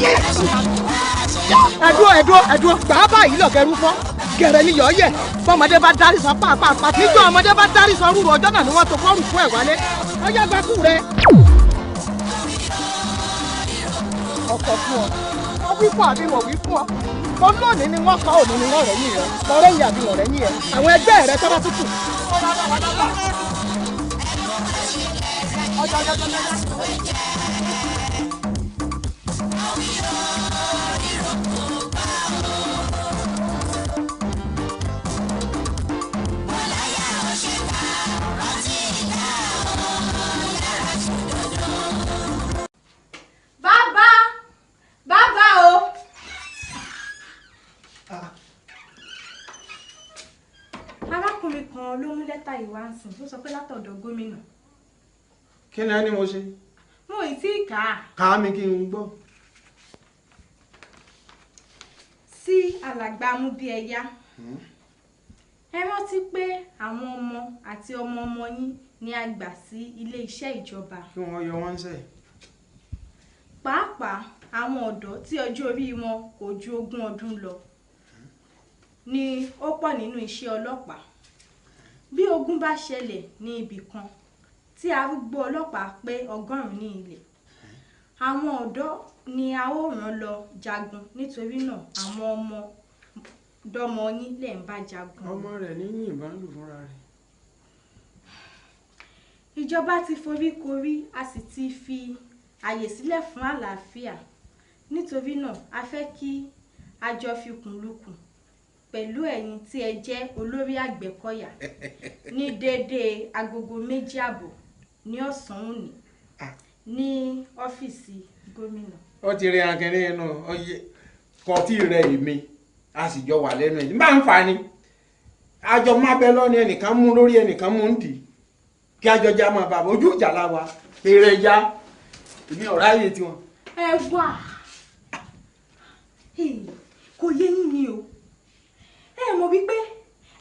Ẹ̀dúró ẹ̀dúró ẹ̀dúró gbà á báyìí lọ̀gẹ̀rú fọ́ gẹ̀rẹ́ ni yọ̀ yẹ̀ bọ́mọdé bá dárí sọ pàápàá níjọ́ ọmọdé bá dárí sọ rúru ọjọ́ náà ni wọ́n tó fọ́ọ̀rù fún ẹ̀ wálé ọyá gbakú rẹ. Ọkọ̀ fún ọ wọ́n wí fún àbí wọ́n wí fún ọ mo lónìí ni wọ́n kọ́ òní ni wọ́n rẹ̀yìn rẹ mo rẹ̀yìn àbí wọ́n rẹ̀yìn ẹ̀ àwọn ẹgbẹ́ rẹ tó bá tútù. Bàbá! Bàbá o! Arákùnrin kan ló mú lẹ́tà yìí wá ń sìn tó sọ pé látọ̀dọ̀ gómìnà. Kí ni ẹ ní mo ṣe? Mo ì tí ì kà á. Kà á mi kí n gbọ́. Sí alàgbà Amúbíẹyá. Ẹ rántí pé àwọn ọmọ àti ọmọ ọmọ yín ni a gbà sí ilé iṣẹ́ ìjọba. Kí wọ́n yọ wọ́n sẹ̀. Pàápàá àwọn ọ̀dọ́ tí ọjọ́ orí wọn kò ju 20 ọdún lọ ni ó pọ̀ nínú iṣẹ́ ọlọ́pàá. Bí ogun bá ṣẹlẹ̀ ní ibì kan tí arúgbó ọlọ́pàá pé 100 ní ilẹ̀, àwọn ọ̀dọ́ ni a ó rán lọ jagun, nítorí náà àwọn ọmọ dọ́mọ yín lẹ̀ ń bá jagun. Ọmọ rẹ̀ ní yìnbọn lù fúnra rẹ̀. Ìjọba ti foríkorí, a sì ti fi àyè sílẹ̀ fún àlàáfíà, nítorí náà a fẹ́ kí a jọ fikùn lukùn pẹ̀lú ẹ̀yin tí ẹ jẹ́ olórí Àgbẹ̀kọ̀yà ní déédéé 2:30 ní ọ̀sán òní ní ọ́fíìsì gómìnà. Ó ti rí akẹ́rẹ́ inú ọyẹ kan tí rẹ èmi a sì jọ wà lẹ́nu ẹ̀ máa ń fa ni àjọ má bẹ lọ́ni ẹnìkan mú lórí ẹnìkan mú ń dì kí àjọ já máa bàbá ojú ìjà la wa eré ya èmi ọ̀rá yìí tiwọn. Ẹ wà kò yé yín ni o, ẹ mọ̀ wípé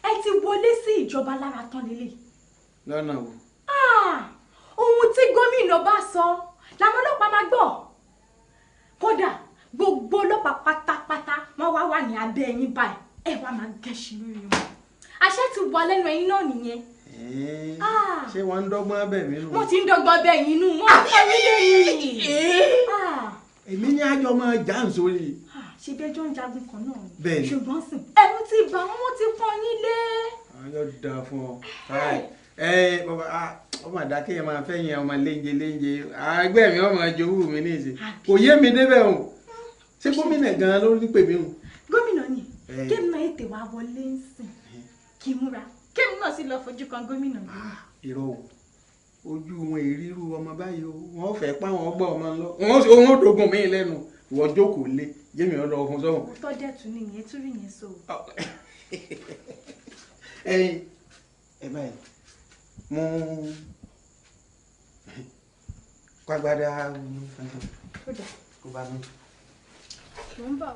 ẹ ti wọlé sí ìjọba lára tán lélẹ̀. Lọ́nà wo? Ohun tí gómìnà bá sọ làwọn ọlọ́pàá máa gbọ́. Kódà gbogbo ọlọ́pàá pátápátá wọ́n wá wà ní abẹ́ ẹ̀yin báyìí, ẹ wá máa gẹ̀ṣin lórí wọn. Àṣẹ ti wà lẹ́nu ẹ̀yin náà nìyẹn. Ṣé wọ́n ń dọ́gbọ́n bẹ̀ mí nù? Wọ́n ti ń dọ́gbọ́n bẹ̀ yín nù, wọ́n ń parí lẹ́yìn. Èmi ní àjọ máa já ń sórí. Ṣe bí ẹjọ́ ń jagun kan náà ni. Bẹ́ẹ̀ni. Ṣùgbọ́n sìn ẹ̀rù ti bà wọ́n, wọ́n ti pọ́n yín lé. Ayọ̀ da fún ọ. Ẹ bàbá ọmọ àdá kéèyàn máa fẹ́ yẹn ọmọ léńjẹ léńjẹ ẹgbẹ́ mi ọmọ jowú mi ní ìsìn kò yé mi débẹ̀ o. Ṣé gómìnà gan-an ló ní pè mí o? Gómìnà ni kémi náà ètè wá wọlé ń sìn kí n múra kémi náà sì lọ fojú kan gómìnà yìí. Irọ́ o, ojú wọn ìrírú ọmọ báyìí o, wọn fẹ́ pa wọn gbọ́ ọmọ lọ, wọn ò dogun mi lẹ́nu, ìwọ jókòó lé jẹ́mi ọ̀dọ̀ ọkùn sọ́wọ́n. Òótọ́ dẹ̀ tún nìyẹn tún rí yẹn sọ. Ẹyin ẹ báyìí mo kwagbada kó bá mi. Mo ń bọ̀.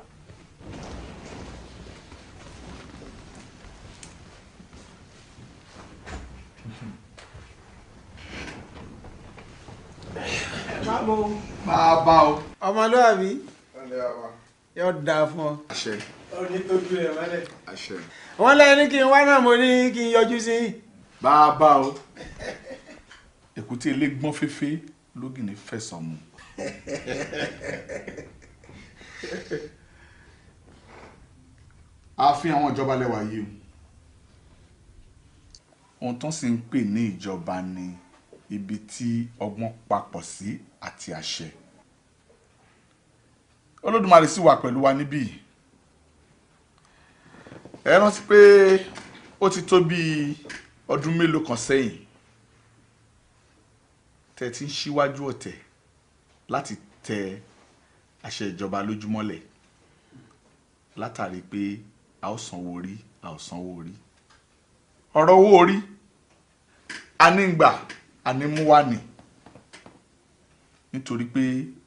Bàbá o. Ọmọlúwàbí yóò dáa fún ọ. Àṣẹ. Ó ní tójú rẹ̀ mọ́lẹ̀. Àṣẹ. Wọ́n lẹ́yìn ní kí n wá náà, mo ní kí n yọjú sí i. Bàbá o. Èkúté ilé gbọ́n fífí lógìní fẹ̀sọ̀ mu. Ààfin àwọn ìjọba lẹ́wà yìí o. Ohun tó sì ń pè ní ìjọba ni ibi tí ọgbọ́n papọ̀ sí àti àṣẹ. Olódùmarè sì wà pẹ̀lú wa níbí. Ẹ rántí pé ó ti tó bí ọdún mélòó kan sẹ́yìn tẹ́ ti ń ṣíwájú ọ̀tẹ̀ láti tẹ àṣẹ ìjọba lójúmọ́lẹ̀ látàrí pé a ó sanwó orí, a ó sanwó orí. Ọ̀rọ̀ owó orí anígbà anímúwá ni, nítorí pé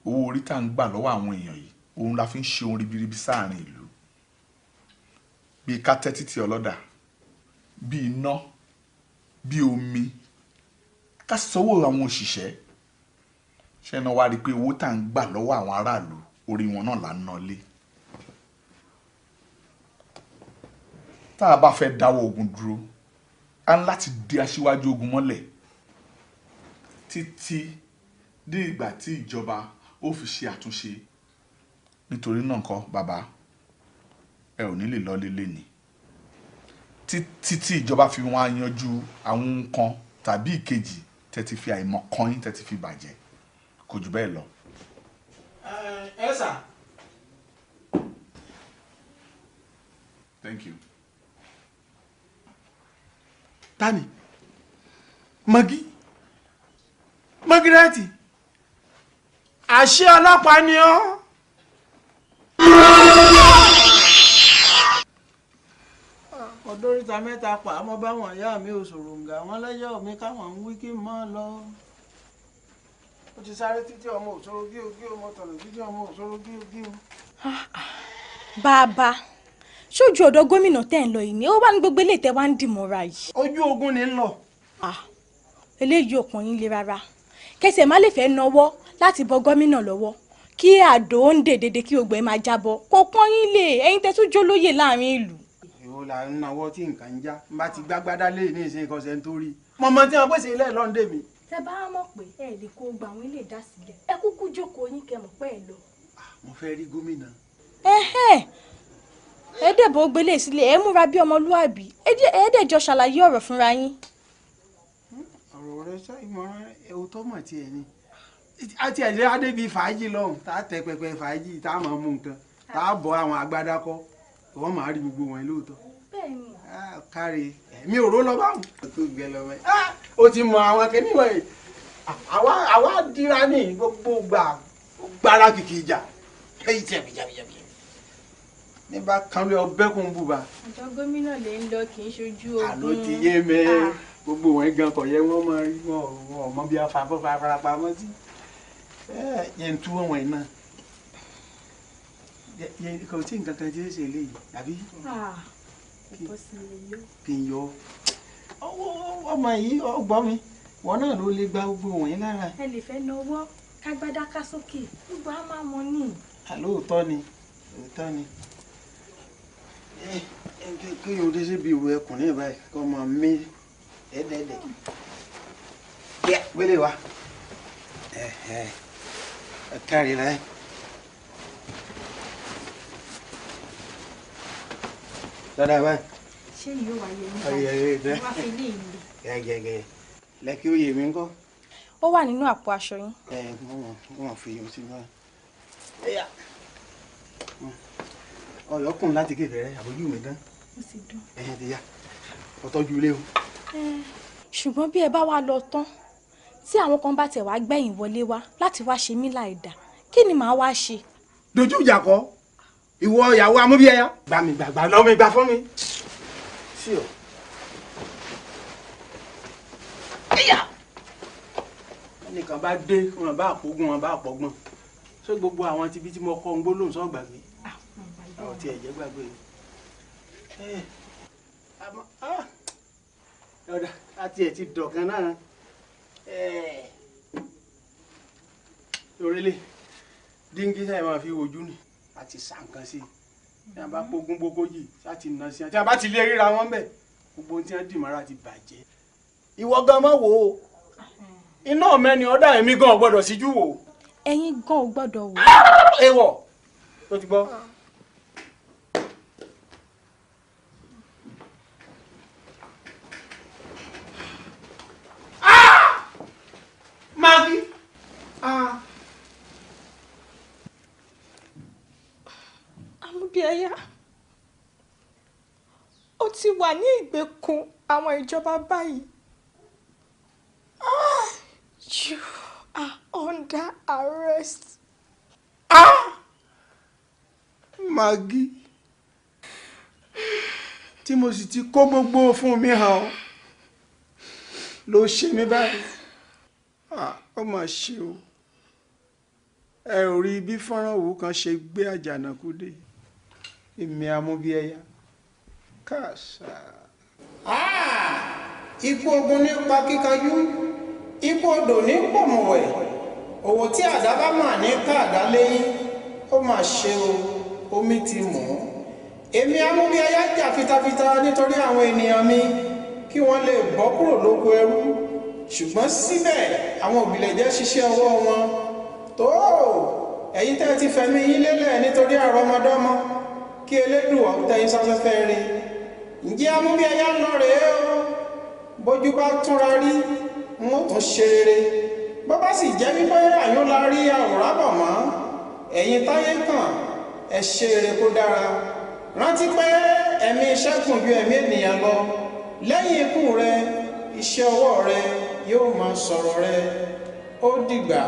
owó orí tá à ń gbà lọ́wọ́ àwọn èèyàn yìí, òun la fi ń ṣe ohun ribiribi sáàrin ìlú, bíi ká tẹ́ títì ọlọ́dà, bíi iná, bíi omi, ká sanwó àwọn òṣìṣẹ́. Ṣé iná wá rí i pé owó tá à ń gbà lọ́wọ́ àwọn aráàlú, orí wọn náà là ń ná lé. Tá a bá fẹ́ dáwọ́ ogun dúró, a ń láti di aṣíwájú ogun mọ́lẹ̀ títí dé ìgbà tí ìjọba ó fi ṣe àtúnṣe. Nítorí náà kọ́ bàbá, ẹ ò ní lè lọ lélẹ̀ ni títí tí ìjọba fi wọn yanjú àwọn nǹkan tàbí ìkejì tẹ́ ti fi àìmọ̀ kan yín tẹ́ ti fi bàjẹ́. Kò jù bẹ́ẹ̀ lọ. Ẹ sà. Thank you. Tani magi magirati àṣé ọlọ́pàá ni ọ́. Ọdọ́ríta mẹ́ta pa àmọ́ báwọn ìyá mi ò sòròǹgà wọn lẹ́jọ́ mi káwọn ń wí kí n mọ́ lọ. Ó ti sáré títí ọmọ òṣòro gío gío, ọmọ tọ̀nà títí ọmọ òṣòro gío gío. Bàbá, ṣojú ọ̀dọ̀ gómìnà tẹ́ ń lọ yìí ni ó wà ní gbogbo ilé tẹ́ wá ń dìmọ̀ra yìí. Ojú ogun ni ń lọ. Eléyìí ò pọ́n yín lé rárá, kẹsẹ̀ má lè fẹ́ náwó láti bọ gómìnà lọ́wọ́ kí àdó ń dè dédé kí ogbẹ́ máa jábọ́, kò pọ́n yín lé, ẹ̀yin tẹ́ tún jólóyè láàrin ìlú. Èwo là ń náwó tí nǹkan ń já, n bá ti gbágbádá lé ní ìsìn ìkọsẹ̀ nítorí mọ̀mọ́ tí wọ́n pèsè ilé lọ́ndé mi. Tẹ bá mọ̀ pé ẹ lè kó gba àwọn ilé ìdásílẹ̀, ẹ kúkú jókòó yín kẹ́ mọ̀ pé ẹ lọ. Mo fẹ́ rí gómìnà. Ẹ dẹ̀bọ̀ gbélé sílẹ̀, ẹ múra bí ọmọlúàbí, ẹ dẹ̀ jọ ṣàlàyé ọ̀rọ̀ fúnra yín. Ọ̀rọ̀ rẹ sọ ìmọ̀ràn òótọ́ mọ̀ tiẹ̀ ni, àti ẹ̀jẹ̀ adébí fàájì lọ́hùn tá a tẹ pẹpẹ fàájì tá a máa mú nǹkan tá a bọ àwọn agbádá kọ́, wọ́n máa rí gbogbo wọn lóòótọ́. Bẹ́ẹ̀ni. Káre mi ò ró lọ báwọn. Tó gbẹ lọ báyìí ó ti mọ àwọn akẹ́ni wọ̀nyí, àwa dira ní gbogbo gbà gbára kìkì ìjà èyí tẹ̀ bìjàbìjàbì ní bá kan lé ọbẹ̀ kún bùbá. Àjọ gómìnà lè ń lọ kì í ṣojú ogun. Àló ti yé mi, gbogbo wọn gan kò yẹ wọn máa rí wọn ọmọ bí afáfọ́ farapamọ́ sí. Yẹn tú wọn wọ̀nyí náà kò tí nǹkan kan tí ó ṣe léyìí àbí. Kì í yọ ọmọ yìí ọgbọ́n mi, wọn náà ló lè gba gbogbo wọ̀nyí lára. Ẹ lè fẹ́ náwó kágbádá ká sókè gbogbo á máa mọ ní. Àlóòótọ́ ni, òótọ́ ni. Kí o dé síbi ìwé ẹkùn ní ìbáyìí kọ́ máa mí dẹ́dẹ́dẹ́. Gbélé wa ẹ kárí láyé. Dáadáa báyìí. Ṣé yóò wá yẹ ní báyìí? Wá fi ilé ìlú. Gẹ́gẹ́gẹ́ lẹ́kí ó yè mí ńkọ́. Ó wà nínú àpò aṣọ yín. Ẹ wọ́n fi yòó sí báyìí. Ọyọkùn láti kékeré àbójú mi dán. Ó sì dán. Ẹyẹ ti yá, ọtọ́jú ilé o. Ṣùgbọ́n bí ẹ bá wá lọ tán, tí àwọn kan bá tẹ̀ wá gbẹ̀yìn wọlé wá láti wá ṣe mí láì dá, kí ni màá wá ṣe? Dojú ìjà kọ, ìwọ ìyàwó amúbíyẹyà. Gbà mí gbàgbà lọ mi gbà fún mi. Sí o. Ẹnìkan bá dé, wọn bá àpógún, wọn bá àpọ̀gbọ́n. Ṣé gbogbo àwọn tibí tí mo kọ́ ń gbólóhùn sọ gbàgbé? Àwọn tí ẹ̀jẹ̀ gbàgbé. Ọ̀dà àti ẹ̀ ti dọ̀kan náà. Orílẹ̀ díngí sáyẹn máa fi wojú ni àti sàǹkan sí i. Tí a bá pógún gbogójì láti nà sí i. Tí a bá ti lé ríra wọn bẹ̀, gbogbo ohun tí wọ́n dì mọ́ra ti bàjẹ́. Ìwọ gan mọ́ wò ó. Iná mẹ́ni ọ̀dà èmi gan ò gbọ́dọ̀ síjú wò. Ẹ̀yin gan ò gbọ́dọ̀ wò. Ewọ̀ tó ti gbọ́. Maggi. Amúbíẹyà, ó ti wà ní ìgbèkùn àwọn ìjọba báyìí. You are under arrest. Maggi. Tí mo sì ti kó gbogbo fún mi hàn ọ́ ló ṣe mí báyìí. Ó mà ṣe o. Ẹ ò rí bí fọ́nrán òwú kan ṣe gbé àjànàkú dé. Èmi amúbíẹyà. Káàsà. Ikú ogun nípa kíkanjú, ikú odò ní pòmùwẹ̀, òwò tí àdá bá mà ní káàdá léyìn, ó mà ṣe o, omi ti mọ̀ ọ́. Èmi amúbíẹyà jà fitafita nítorí àwọn ènìyàn mi kí wọ́n lè bọ́ kúrò lóko ẹrú, ṣùgbọ́n síbẹ̀ àwọn òbílẹ̀jẹ́ ṣiṣẹ́ ọwọ́ wọn. Tó ẹ̀yin tẹ́ ẹ ti fẹ̀mí yín lélẹ̀ nítorí àrọ́mọdọ́mọ, kí Elédùà ó tẹ́ yín sáfẹ́fẹ́ rí. Ǹjẹ́ amúbíẹyà ń lọ rèé o, bójú bá túnra rí n ó tún ṣe rere, bó bá sì jẹ́ wípé àyún la rí àwòrán bọ̀ mọ́, ẹ̀yin táyé kàn ẹ ṣe rere kó dára. Rántí pé ẹ̀mí iṣẹ́ gùn ju ẹ̀mí ènìyàn lọ. Lẹ́yìn ikú rẹ, iṣẹ́ ọwọ́ rẹ yóò máa sọ̀rọ̀ rẹ. Ó dìgbà.